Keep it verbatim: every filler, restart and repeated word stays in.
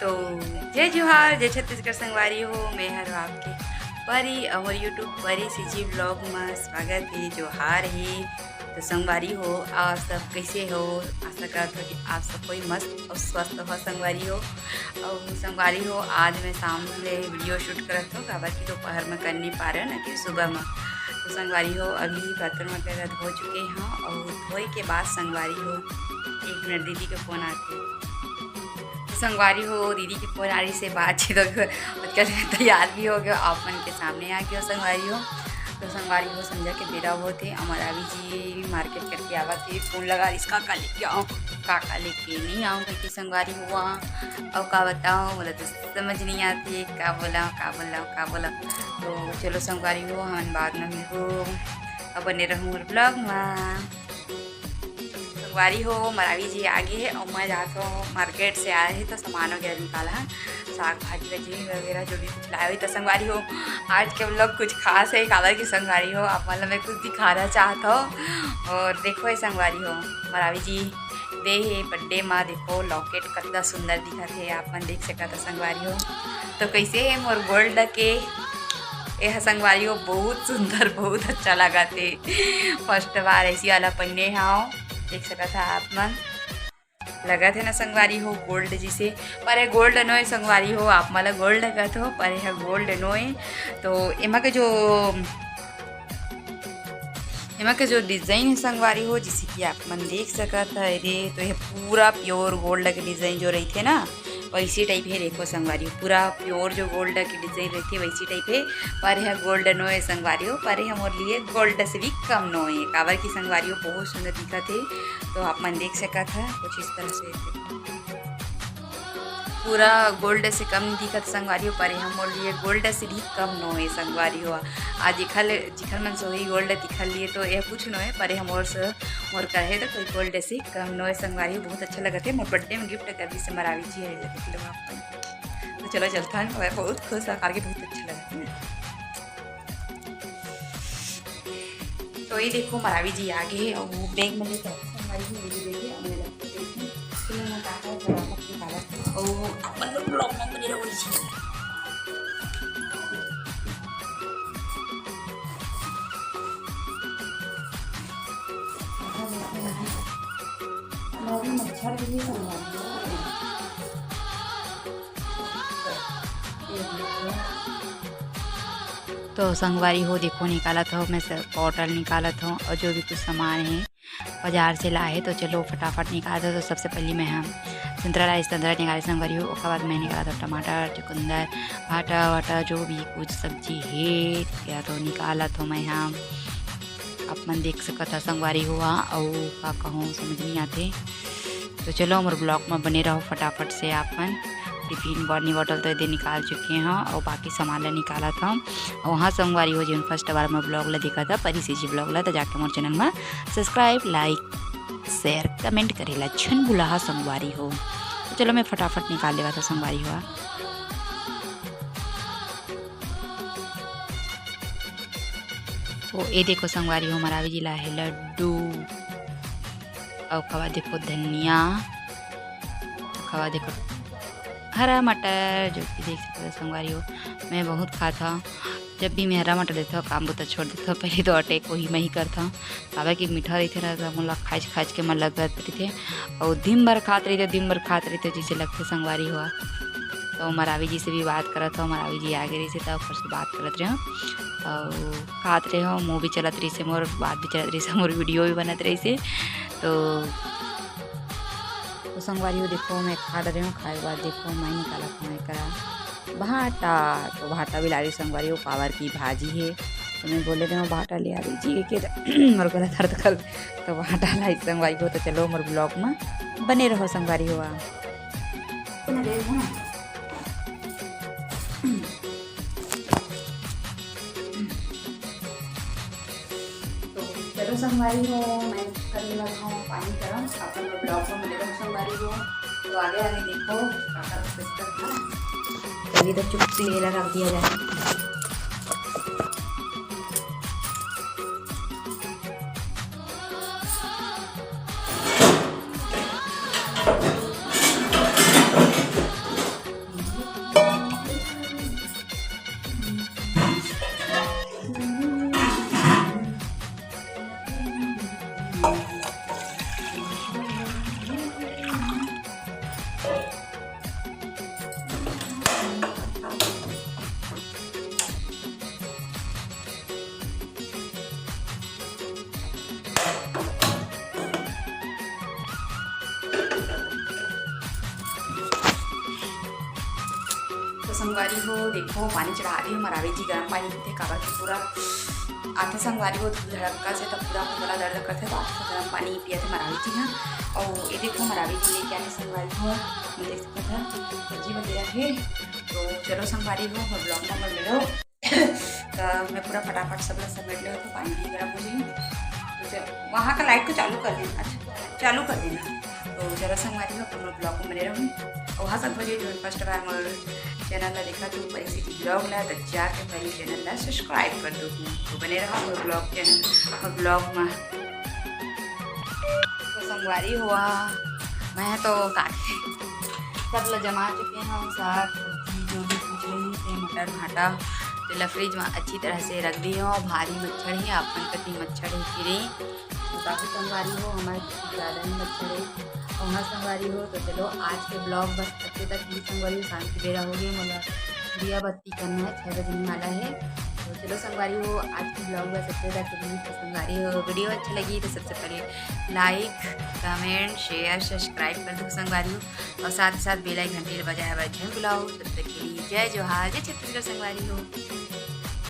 तो जय जोहार, जय छत्तीसगढ़ संगवारी हो, मैं हर आपके परी, हमर YouTube परी सीजी vlog में स्वागत है। जोहार है। तो संगवारी हो, आप सब कैसे हो? आशा करत हो कि आप सब कोई मस्त और स्वस्थ हो संगवारी हो। और संगवारी हो, आज मैं शाम ले video shoot करत हो, काबर कि दोपहर में कर नहीं पा रहे ना कि सुबह में। तो संगवारी हो, अभी बर्तन वगैरह धो चुके हैं और धोए के बाद संगवारी हो, एक मिनट, दीदी के फोन आते। तो संगवारी हो, दीदी के फोन आ रही से बातचीत हो गई, आजकल तैयार भी हो गयो, आप मन के सामने आ गयो संगवारी हो। तो संगवारी हो, संझा के बेरा होत हे, अमर अभी जी मार्केट करके आवत हे, फोन लगा रही, "का का लेके आऊँ, का का लेके नहीं आऊँ?" करके संगवारी हो, अउ का बताऊँ, बोला तो समझ नहीं आती है, का बोला, का बोला, का बोला। तो चलो संगवारी हो, हमन बाद में मिलबो, अब बने रहूँ मोर vlog में। संगवारी हो, मरावी जी आगे हे अउ मैं जात हो मार्केट से आए हे तो सामान वगैरह निकाला है, साग भाजी वाजी वगैरह जो भी कुछ लाए हो। तो संगवारी हो, आज के vlog कुछ खास है, काबर की संगवारी हो, आप मतलब मैं कुछ दिखाना चाहत हो। और देखो ये संगवारी हो, मरावी जी दे हे birthday मा, देखो locket कतना सुंदर दिखत हे, आप मन देख सकत हो संगवारी हो। तो कैसे हे मोर gold के, ये संगवारी हो बहुत सुंदर, बहुत अच्छा लगत हे। First बार ऐसी वाला पहिने हव, देख सकत हो आप मन, लगत हे ना संगवारी हो gold जिसे, पर ये gold नोए संगवारी हो, आप मन ला gold लगत हो, पर ये gold नोए। तो एमा के जो एमा के जो design हे संगवारी हो, जैसे कि आप मन देख सकत ह, एदे तो ये पूरा pure gold के design जो रहिथे ना, वैसी type हे। देखो संगवारी, पूरा pure जो gold के design रहिथे, वैसी type हे। पर यह gold नोए संगवारी हो, पर यह मोर लिए gold से भी कम नोए, काबर की संगवारी हो बहुत सुंदर दिखत हे। तो आप मन देख सकत ह कुछ इस तरह से। पूरा gold से कम दिखत संगवारी हो, पर ये मोर लिए gold से भी कम नोए संगवारी हो। आज जिखर ले, जिखर मन सोही gold तिखर लिए तो ये कुछ नोए, पर ये मोर से, मोर कहे तो कोई gold से कम नोए संगवारी हो। बहुत अच्छा लगत हे, मोर birthday में gift कर दी से मरावी जी हे, देख लो आप मन। तो चलो चलथन, मैं बहुत खुश हूँ, करके बहुत अच्छा लगत हे। तो ये देखो, मरावी जी आगे हे अउ वो bag में लेके आए, मरावी जी मुझे देंगे, अउ मैं लगता हूँ कि मैं कहा है, जरा आपको निकाला था। अउ अपन लोग vlog में बने रहो इसी। मरावी मच्छर भी नहीं संभाल। तो संगवारी हो, देखो, निकालत हो, मैं सब bottle निकालत हो अउ जो भी कुछ सामान हे बाजार से लाए हे, तो चलो फटाफट निकालत हो। तो सबसे पहली मैं हम संतरा लाए, संतरा निकाले संगवारी हो, ओकर बाद मैं निकालत हो टमाटर, चुकंदर, भाटा वाटा, जो भी कुछ सब्जी हे, या तो निकालत हो मैं हम। आप मन देख सकत ह संगवारी हो, अउ का कहूँ समझ नहीं आते। तो चलो हमर vlog में बने रहो फटाफट से आप मन। टिफिन पानी bottle तो एदे निकाल चुके हैं अउ बाकी सामान ला निकालत हूँ। अउ हाँ संगवारी हो, जेन first बार मोर vlog ला देखत ह, परी सीजी vlog ला, तो जाके मोर channel में subscribe, like, share, comment करे ला झन भुलाहा संगवारी हो। तो चलो मैं फटाफट निकाल लेवा था संगवारी हो। ओ, ए देखो संगवारी हो, मरावी जी ला हे लड्डू। अउ खवा देखो धनिया, खवा देखो हरा मटर, जो कि देख सकते हो संगवारी हो, मैं बहुत खात हूँ। जब भी मैं हरा मटर देता हूँ, काम बुता छोड़ देता हूँ, पहले तो attack वही मैं ही करता हूँ। काबर कि मीठा रहिथे ना, त मोला खाइच खाइच के मन लगत रहिथे, अउ दिन भर खात रहिथे, दिन भर खात रहिथे, जइसे लगथे संगवारी हो। तो मरावी जी से भी बात करत हो, मरावी जी आगे रहिसे, त ओकर से बात करत रहे हो, अउ खात रहे हो, मुँह भी चलत रहिसे मोर, बात भी चलत रहिसे मोर, video भी बनत रहिसे। तो, तो संगवारी हो, देखो, मैं खा डरे हूँ, खाए के बाद देखो, मैं निकालत हूँ एकरा भाटा। तो भाटा भी लागी संगवारी हो, काबर की भाजी हे। तो मैं बोले रहे हूँ, भाटा ले आ दीजिए के मोर गला दर्द कर। तो भाटा लाई संगवारी हो, तो चलो मोर vlog में बने रहो संगवारी हो। तो चलो संगवारी हो, मैं कर लेवत हूँ पानी गरम, अपन लोग vlog में बने रहो संगवारी हो। तो आगे आगे देखो, काका का system है। चलिए तो चुप से ये लगा दिया जाए। संगवारी हो, देखो, पानी चढ़ा दी हूँ, मरावी जी गरम पानी पीथे, काबर के पूरा आथे संगवारी हो, धूल धड़क्का से तब पूरा हमर गला दर्द करथे, तो आथे गरम पानी पियथे मरावी जी ह। और ये देखो, मरावी जी लेके आए संगवारी हो, ये देख सकत ह, सब्जी वगैरह है। तो चलो संगवारी हो, मोर vlog में मिलो। तो मैं पूरा फटाफट सब ला समेट ले, तो पानी भी गरम हो जाए। तो चलो, वहाँ का light को चालू कर देना। अच्छा, चालू कर देना। तो चलो संगवारी हो, अपन vlog में बने रहूँ। और हाँ संगवारी, जो first बार मोर channel ला देखत हो, पहली city vlog ला, तो जाके पहले channel ला subscribe कर दो। तो बने रहो मोर vlog channel, मोर vlog में। तो संगवारी हो, मैं तो काटे सब ला जमा चुके हूँ, साग सब्जी जो भी कुछ रही थे, मटर भाटा, तो ला fridge में अच्छी तरह से रख दी हूँ। भारी मच्छर है, अपन कति मच्छर है कि नहीं, तो काफी संगवारी हो, हमारे कुछ ज्यादा ही मच्छर है। और हाँ संगवारी हो, तो चलो आज के vlog बस अच्छे तक ही संगवारी हो, शाम की बेरा हो गई, मोला दिया बत्ती करना है, छः बजने वाला है। तो चलो संगवारी हो, आज की vlog बस अच्छे तक ही। तो संगवारी हो, video अच्छी लगी तो सबसे पहले like, comment, share, subscribe कर दो संगवारी हो, और साथ ही साथ bell icon घंटी बजाए बर झन भुलाओ। तब तक के लिए जय जोहार, जय छत्तीसगढ़ संगवारी हो।